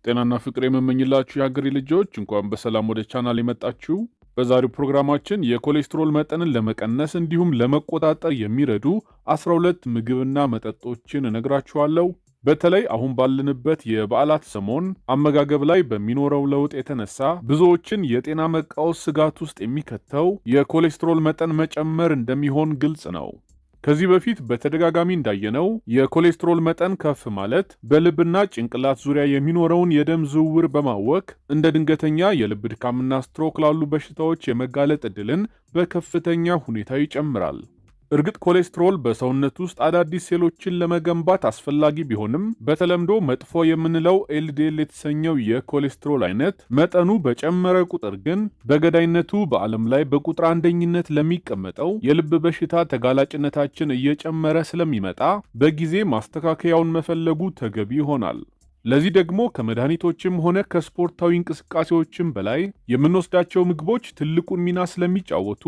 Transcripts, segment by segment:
ጤናና ፍቅር የምመኝላችሁ የሀገሬ ልጆች፣ እንኳን በሰላም ወደ ቻናል የመጣችሁ። በዛሬው ፕሮግራማችን የኮሌስትሮል መጠንን ለመቀነስ እንዲሁም ለመቆጣጠር የሚረዱ 12 ምግብና መጠጦችን እነግራችኋለሁ። በተለይ አሁን ባለንበት የበዓላት ሰሞን አመጋገብ ላይ በሚኖረው ለውጥ የተነሳ ብዙዎችን የጤና መቃወስ ስጋት ውስጥ የሚከተው የኮሌስትሮል መጠን መጨመር እንደሚሆን ግልጽ ነው። ከዚህ በፊት በተደጋጋሚ እንዳየነው የኮሌስትሮል መጠን ከፍ ማለት በልብና ጭንቅላት ዙሪያ የሚኖረውን የደም ዝውውር በማወክ እንደ ድንገተኛ የልብ ድካምና ስትሮክ ላሉ በሽታዎች የመጋለጥ ዕድልን በከፍተኛ ሁኔታ ይጨምራል። እርግጥ ኮሌስትሮል በሰውነት ውስጥ አዳዲስ ሴሎችን ለመገንባት አስፈላጊ ቢሆንም፣ በተለምዶ መጥፎ የምንለው LDL የተሰኘው የኮሌስትሮል አይነት መጠኑ በጨመረ ቁጥር ግን በገዳይነቱ በዓለም ላይ በቁጥር አንደኝነት ለሚቀመጠው የልብ በሽታ ተጋላጭነታችን እየጨመረ ስለሚመጣ በጊዜ ማስተካከያውን መፈለጉ ተገቢ ይሆናል። ለዚህ ደግሞ ከመድኃኒቶችም ሆነ ከስፖርታዊ እንቅስቃሴዎችም በላይ የምንወስዳቸው ምግቦች ትልቁን ሚና ስለሚጫወቱ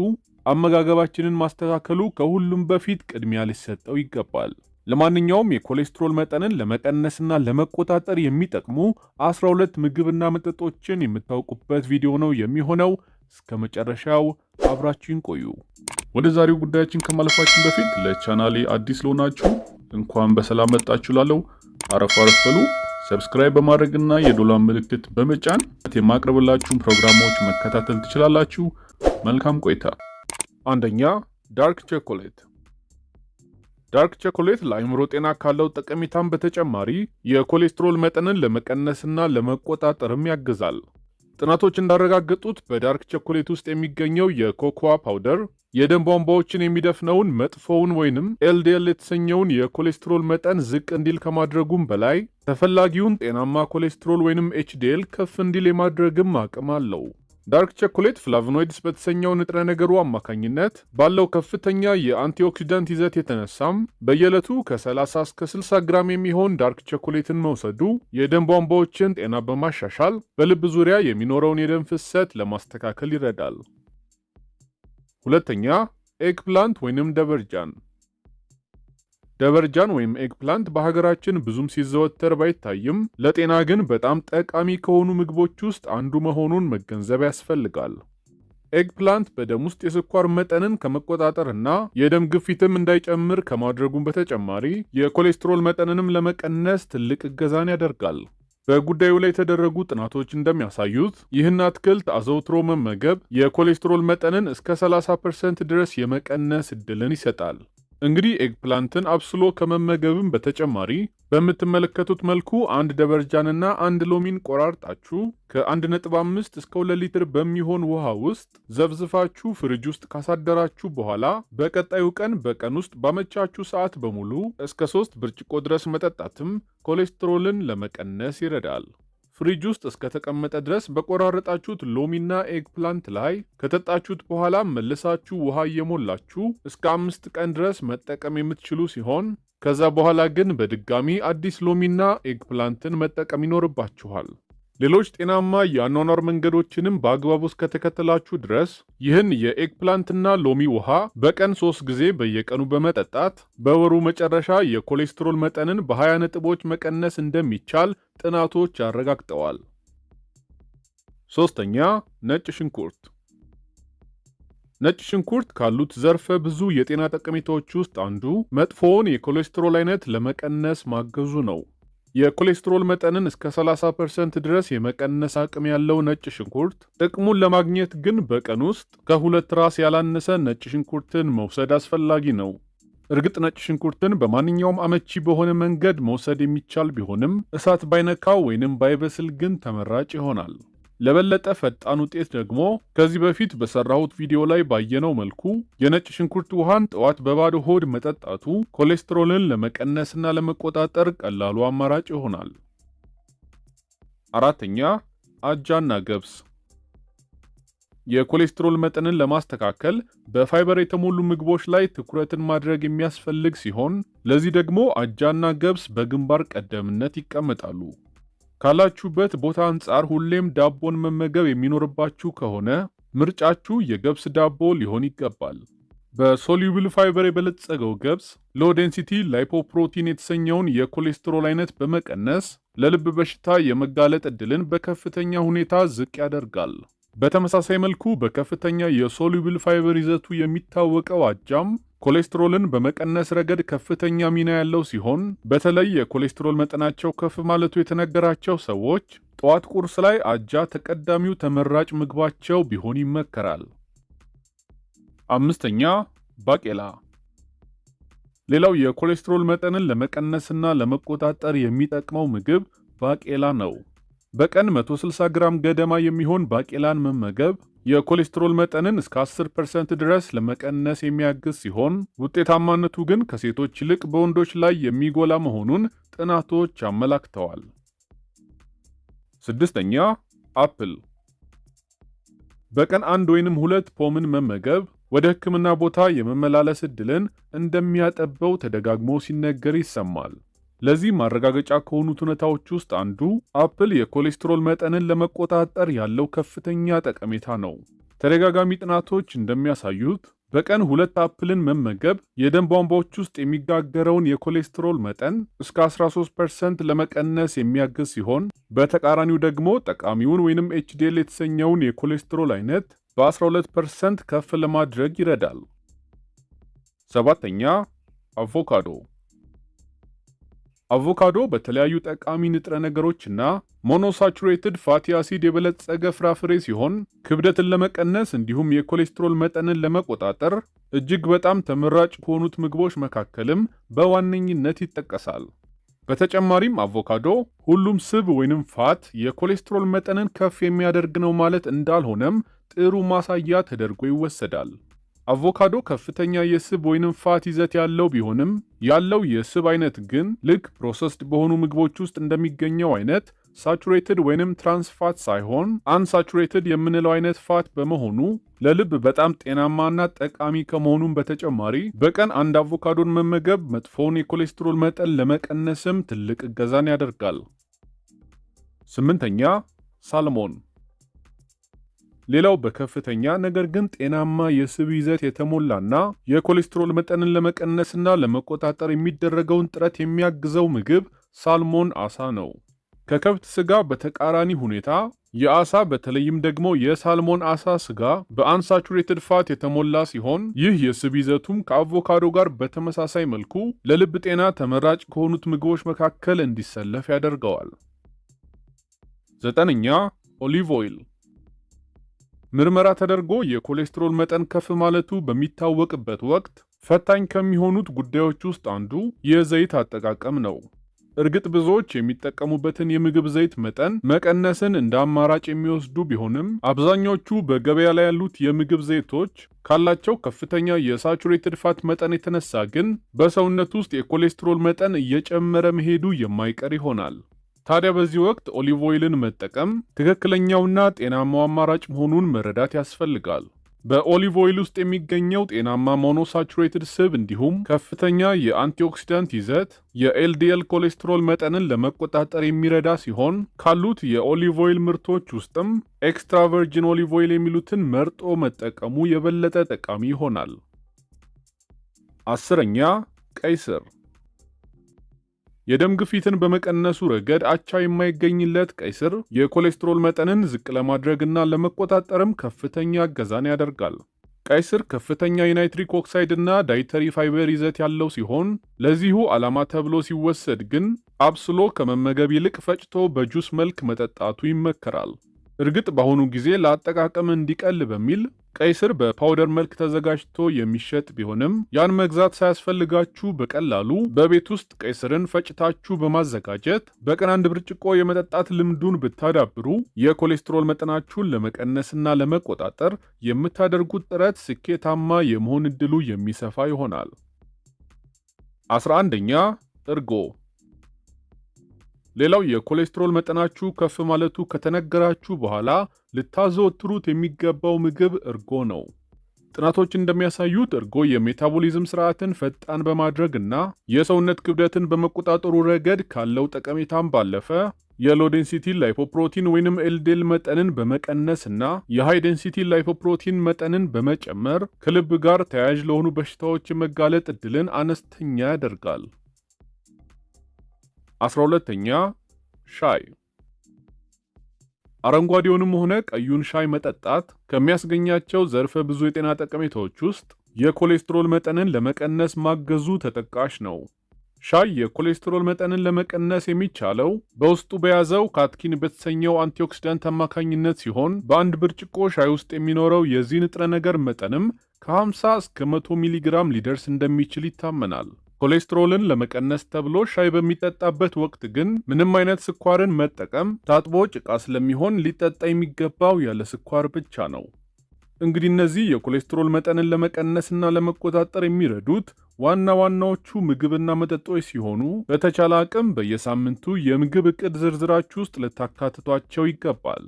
አመጋገባችንን ማስተካከሉ ከሁሉም በፊት ቅድሚያ ሊሰጠው ይገባል። ለማንኛውም የኮሌስትሮል መጠንን ለመቀነስና ለመቆጣጠር የሚጠቅሙ 12 ምግብና መጠጦችን የምታውቁበት ቪዲዮ ነው የሚሆነው። እስከ መጨረሻው አብራችሁን ቆዩ። ወደ ዛሬው ጉዳያችን ከማለፋችን በፊት ለቻናሌ አዲስ ለሆናችሁ እንኳን በሰላም መጣችሁ ላለው አረፍ አረፍ በሉ። Subscribe በማድረግና የደወል ምልክት በመጫን የማቅረብላችሁን ፕሮግራሞች መከታተል ትችላላችሁ። መልካም ቆይታ። አንደኛ፣ dark chocolate። Dark chocolate ለአእምሮ ጤና ካለው ጠቀሜታም በተጨማሪ የኮሌስትሮል መጠንን ለመቀነስና ለመቆጣጠርም ያግዛል። ጥናቶች እንዳረጋገጡት በ dark chocolate ውስጥ የሚገኘው የ cocoa powder የደም ቧንቧዎችን የሚደፍነውን መጥፎውን ወይንም LDL የተሰኘውን የኮሌስትሮል መጠን ዝቅ እንዲል ከማድረጉም በላይ ተፈላጊውን ጤናማ ኮሌስትሮል ወይንም HDL ከፍ እንዲል የማድረግም አቅም አለው። Dark chocolate flavonoids በተሰኘው ንጥረ ነገሩ አማካኝነት ባለው ከፍተኛ የ antioxidant ይዘት የተነሳም በየዕለቱ ከ30 እስከ 60 ግራም የሚሆን dark chocolate ን መውሰዱ የደም ቧንቧዎችን ጤና በማሻሻል በልብ ዙሪያ የሚኖረውን የደም ፍሰት ለማስተካከል ይረዳል። ሁለተኛ፣ eggplant ወይንም ደበርጃን። ደበርጃን ወይም eggplant በሀገራችን ብዙም ሲዘወተር ባይታይም ለጤና ግን በጣም ጠቃሚ ከሆኑ ምግቦች ውስጥ አንዱ መሆኑን መገንዘብ ያስፈልጋል። Eggplant በደም ውስጥ የስኳር መጠንን ከመቆጣጠርና የደም ግፊትም እንዳይጨምር ከማድረጉም በተጨማሪ የኮሌስትሮል መጠንንም ለመቀነስ ትልቅ እገዛን ያደርጋል። በጉዳዩ ላይ የተደረጉ ጥናቶች እንደሚያሳዩት ይህን አትክልት አዘውትሮ መመገብ የኮሌስትሮል መጠንን እስከ 30% ድረስ የመቀነስ እድልን ይሰጣል። እንግዲህ eggplant ን አብስሎ ከመመገብም በተጨማሪ በምትመለከቱት መልኩ አንድ ደበርጃንና አንድ ሎሚን ቆራርጣችሁ ከ1.5 እስከ 2 ሊትር በሚሆን ውሃ ውስጥ ዘፍዝፋችሁ ፍሪጅ ውስጥ ካሳደራችሁ በኋላ በቀጣዩ ቀን በቀን ውስጥ ባመቻችሁ ሰዓት በሙሉ እስከ 3 ብርጭቆ ድረስ መጠጣትም ኮሌስትሮልን ለመቀነስ ይረዳል። ፍሪጅ ውስጥ እስከተቀመጠ ድረስ በቆራረጣችሁት ሎሚና eggplant ላይ ከጠጣችሁት በኋላ መልሳችሁ ውሃ እየሞላችሁ እስከ 5 ቀን ድረስ መጠቀም የምትችሉ ሲሆን ከዛ በኋላ ግን በድጋሚ አዲስ ሎሚና eggplant ን መጠቀም ይኖርባችኋል። ሌሎች ጤናማ የአኗኗር መንገዶችንም በአግባቡ እስከተከተላችሁ ድረስ ይህን የ eggplant ና ሎሚ ውሃ በቀን ሶስት ጊዜ በየቀኑ በመጠጣት በወሩ መጨረሻ የኮሌስትሮል መጠንን በ20 ነጥቦች መቀነስ እንደሚቻል ጥናቶች አረጋግጠዋል። ሶስተኛ፣ ነጭ ሽንኩርት። ነጭ ሽንኩርት ካሉት ዘርፈ ብዙ የጤና ጠቀሜታዎች ውስጥ አንዱ መጥፎውን የኮሌስትሮል አይነት ለመቀነስ ማገዙ ነው። የኮሌስትሮል መጠንን እስከ 30% ድረስ የመቀነስ አቅም ያለው ነጭ ሽንኩርት ጥቅሙን ለማግኘት ግን በቀን ውስጥ ከሁለት ራስ ያላነሰ ነጭ ሽንኩርትን መውሰድ አስፈላጊ ነው። እርግጥ ነጭ ሽንኩርትን በማንኛውም አመቺ በሆነ መንገድ መውሰድ የሚቻል ቢሆንም እሳት ባይነካው ወይንም ባይበስል ግን ተመራጭ ይሆናል። ለበለጠ ፈጣን ውጤት ደግሞ ከዚህ በፊት በሰራሁት ቪዲዮ ላይ ባየነው መልኩ የነጭ ሽንኩርት ውሃን ጠዋት በባዶ ሆድ መጠጣቱ ኮሌስትሮልን ለመቀነስና ለመቆጣጠር ቀላሉ አማራጭ ይሆናል። አራተኛ፣ አጃና ገብስ። የኮሌስትሮል መጠንን ለማስተካከል በፋይበር የተሞሉ ምግቦች ላይ ትኩረትን ማድረግ የሚያስፈልግ ሲሆን ለዚህ ደግሞ አጃና ገብስ በግንባር ቀደምነት ይቀመጣሉ። ካላችሁበት ቦታ አንጻር ሁሌም ዳቦን መመገብ የሚኖርባችሁ ከሆነ ምርጫችሁ የገብስ ዳቦ ሊሆን ይገባል። በ soluble fiber የበለጸገው ገብስ low density lipoprotein የተሰኘውን የኮሌስትሮል አይነት በመቀነስ ለልብ በሽታ የመጋለጥ ዕድልን በከፍተኛ ሁኔታ ዝቅ ያደርጋል። በተመሳሳይ መልኩ በከፍተኛ የ soluble fiber ይዘቱ የሚታወቀው አጃም ኮሌስትሮልን በመቀነስ ረገድ ከፍተኛ ሚና ያለው ሲሆን፣ በተለይ የኮሌስትሮል መጠናቸው ከፍ ማለቱ የተነገራቸው ሰዎች ጠዋት ቁርስ ላይ አጃ ተቀዳሚው ተመራጭ ምግባቸው ቢሆን ይመከራል። አምስተኛ፣ ባቄላ። ሌላው የኮሌስትሮል መጠንን ለመቀነስና ለመቆጣጠር የሚጠቅመው ምግብ ባቄላ ነው። በቀን 160 ግራም ገደማ የሚሆን ባቄላን መመገብ የኮሌስትሮል መጠንን እስከ 10% ድረስ ለመቀነስ የሚያግዝ ሲሆን፣ ውጤታማነቱ ግን ከሴቶች ይልቅ በወንዶች ላይ የሚጎላ መሆኑን ጥናቶች አመላክተዋል። ስድስተኛ፣ apple። በቀን አንድ ወይንም ሁለት ፖምን መመገብ ወደ ሕክምና ቦታ የመመላለስ ዕድልን እንደሚያጠበው ተደጋግሞ ሲነገር ይሰማል። ለዚህ ማረጋገጫ ከሆኑት ሁኔታዎች ውስጥ አንዱ apple የኮሌስትሮል መጠንን ለመቆጣጠር ያለው ከፍተኛ ጠቀሜታ ነው። ተደጋጋሚ ጥናቶች እንደሚያሳዩት በቀን ሁለት apple ን መመገብ የደም ቧንቧዎች ውስጥ የሚጋገረውን የኮሌስትሮል መጠን እስከ 13% ለመቀነስ የሚያግዝ ሲሆን፣ በተቃራኒው ደግሞ ጠቃሚውን ወይንም HDL የተሰኘውን የኮሌስትሮል አይነት በ12% ከፍ ለማድረግ ይረዳል። ሰባተኛ፣ አቮካዶ። አቮካዶ በተለያዩ ጠቃሚ ንጥረ ነገሮችና monounsaturated fatty acid የበለጸገ ፍራፍሬ ሲሆን፣ ክብደትን ለመቀነስ እንዲሁም የኮሌስትሮል መጠንን ለመቆጣጠር እጅግ በጣም ተመራጭ ከሆኑት ምግቦች መካከልም በዋነኝነት ይጠቀሳል። በተጨማሪም አቮካዶ ሁሉም ስብ ወይንም fat የኮሌስትሮል መጠንን ከፍ የሚያደርግ ነው ማለት እንዳልሆነም ጥሩ ማሳያ ተደርጎ ይወሰዳል። አቮካዶ ከፍተኛ የስብ ወይንም fat ይዘት ያለው ቢሆንም፣ ያለው የስብ አይነት ግን ልክ processed በሆኑ ምግቦች ውስጥ እንደሚገኘው አይነት saturated ወይንም trans fat ሳይሆን unsaturated የምንለው አይነት fat በመሆኑ ለልብ በጣም ጤናማና ጠቃሚ ከመሆኑም በተጨማሪ በቀን አንድ አቮካዶን መመገብ መጥፎውን የኮሌስትሮል መጠን ለመቀነስም ትልቅ እገዛን ያደርጋል። ስምንተኛ፣ salmon። ሌላው በከፍተኛ ነገር ግን ጤናማ የስብ ይዘት የተሞላና የኮሌስትሮል መጠንን ለመቀነስና ለመቆጣጠር የሚደረገውን ጥረት የሚያግዘው ምግብ salmon አሳ ነው። ከከብት ስጋ በተቃራኒ ሁኔታ የአሳ፣ በተለይም ደግሞ የ salmon አሳ ስጋ በ unsaturated fat የተሞላ ሲሆን፣ ይህ የስብ ይዘቱም ከአቮካዶ ጋር በተመሳሳይ መልኩ ለልብ ጤና ተመራጭ ከሆኑት ምግቦች መካከል እንዲሰለፍ ያደርገዋል። ዘጠነኛ፣ olive oil። ምርመራ ተደርጎ የኮሌስትሮል መጠን ከፍ ማለቱ በሚታወቅበት ወቅት ፈታኝ ከሚሆኑት ጉዳዮች ውስጥ አንዱ የዘይት አጠቃቀም ነው። እርግጥ ብዙዎች የሚጠቀሙበትን የምግብ ዘይት መጠን መቀነስን እንደ አማራጭ የሚወስዱ ቢሆንም፣ አብዛኞቹ በገበያ ላይ ያሉት የምግብ ዘይቶች ካላቸው ከፍተኛ የ saturated fat መጠን የተነሳ ግን በሰውነት ውስጥ የኮሌስትሮል መጠን እየጨመረ መሄዱ የማይቀር ይሆናል። ታዲያ በዚህ ወቅት olive oil ን መጠቀም ትክክለኛውና ጤናማው አማራጭ መሆኑን መረዳት ያስፈልጋል። በ olive oil ውስጥ የሚገኘው ጤናማ monounsaturated ስብ እንዲሁም ከፍተኛ የ antioxidant ይዘት የ LDL ኮሌስትሮል መጠንን ለመቆጣጠር የሚረዳ ሲሆን፣ ካሉት የ olive oil ምርቶች ውስጥም extra virgin olive oil የሚሉትን መርጦ መጠቀሙ የበለጠ ጠቃሚ ይሆናል። 10ኛ፣ ቀይ ስር። የደም ግፊትን በመቀነሱ ረገድ አቻ የማይገኝለት ቀይ ስር የኮሌስትሮል መጠንን ዝቅ ለማድረግና ለመቆጣጠርም ከፍተኛ እገዛን ያደርጋል። ቀይ ስር ከፍተኛ የ nitric oxide እና dietary fiber ይዘት ያለው ሲሆን፣ ለዚሁ ዓላማ ተብሎ ሲወሰድ ግን አብስሎ ከመመገብ ይልቅ ፈጭቶ በጁስ መልክ መጠጣቱ ይመከራል። እርግጥ በአሁኑ ጊዜ ለአጠቃቀም እንዲቀል በሚል ቀይ ስር በ powder መልክ ተዘጋጅቶ የሚሸጥ ቢሆንም፣ ያን መግዛት ሳያስፈልጋችሁ በቀላሉ በቤት ውስጥ ቀይ ስርን ፈጭታችሁ በማዘጋጀት በቀን አንድ ብርጭቆ የመጠጣት ልምዱን ብታዳብሩ የኮሌስትሮል መጠናችሁን ለመቀነስና ለመቆጣጠር የምታደርጉት ጥረት ስኬታማ የመሆን እድሉ የሚሰፋ ይሆናል። 11ኛ፣ እርጎ። ሌላው የኮሌስትሮል መጠናችሁ ከፍ ማለቱ ከተነገራችሁ በኋላ ልታዘወትሩት የሚገባው ምግብ እርጎ ነው። ጥናቶች እንደሚያሳዩት እርጎ የ metabolism ስርዓትን ፈጣን በማድረግ እና የሰውነት ክብደትን በመቆጣጠሩ ረገድ ካለው ጠቀሜታም ባለፈ የ low density lipoprotein ወይንም LDL መጠንን በመቀነስ እና የ high density lipoprotein መጠንን በመጨመር ከልብ ጋር ተያያዥ ለሆኑ በሽታዎች የመጋለጥ ዕድልን አነስተኛ ያደርጋል። 12ኛ፣ ሻይ። አረንጓዴውንም ሆነ ቀዩን ሻይ መጠጣት ከሚያስገኛቸው ዘርፈ ብዙ የጤና ጠቀሜታዎች ውስጥ የኮሌስትሮል መጠንን ለመቀነስ ማገዙ ተጠቃሽ ነው። ሻይ የኮሌስትሮል መጠንን ለመቀነስ የሚቻለው በውስጡ በያዘው catechin በተሰኘው antioxidant አማካኝነት ሲሆን፣ በአንድ ብርጭቆ ሻይ ውስጥ የሚኖረው የዚህ ንጥረ ነገር መጠንም ከ50 እስከ 100 ሚሊግራም ሊደርስ እንደሚችል ይታመናል። ኮሌስትሮልን ለመቀነስ ተብሎ ሻይ በሚጠጣበት ወቅት ግን ምንም አይነት ስኳርን መጠቀም ታጥቦ ጭቃ ስለሚሆን ሊጠጣ የሚገባው ያለ ስኳር ብቻ ነው። እንግዲህ እነዚህ የኮሌስትሮል መጠንን ለመቀነስና ለመቆጣጠር የሚረዱት ዋና ዋናዎቹ ምግብና መጠጦች ሲሆኑ፣ በተቻለ አቅም በየሳምንቱ የምግብ እቅድ ዝርዝራችሁ ውስጥ ልታካትቷቸው ይገባል።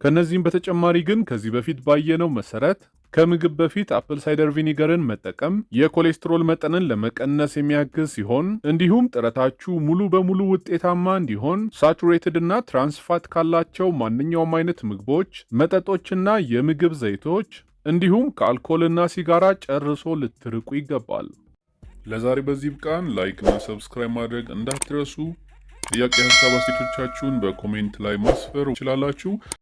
ከነዚህም በተጨማሪ ግን ከዚህ በፊት ባየነው መሰረት ከምግብ በፊት apple cider vinegar ን መጠቀም የኮሌስትሮል መጠንን ለመቀነስ የሚያግዝ ሲሆን፣ እንዲሁም ጥረታችሁ ሙሉ በሙሉ ውጤታማ እንዲሆን saturated እና trans fat ካላቸው ማንኛውም አይነት ምግቦች፣ መጠጦችና የምግብ ዘይቶች እንዲሁም ከአልኮልና ሲጋራ ጨርሶ ልትርቁ ይገባል። ለዛሬ በዚህ ይብቃን። Like እና subscribe ማድረግ እንዳትረሱ። ጥያቄ፣ ሀሳብ አስተያየቶቻችሁን በ comment ላይ ማስፈር ትችላላችሁ።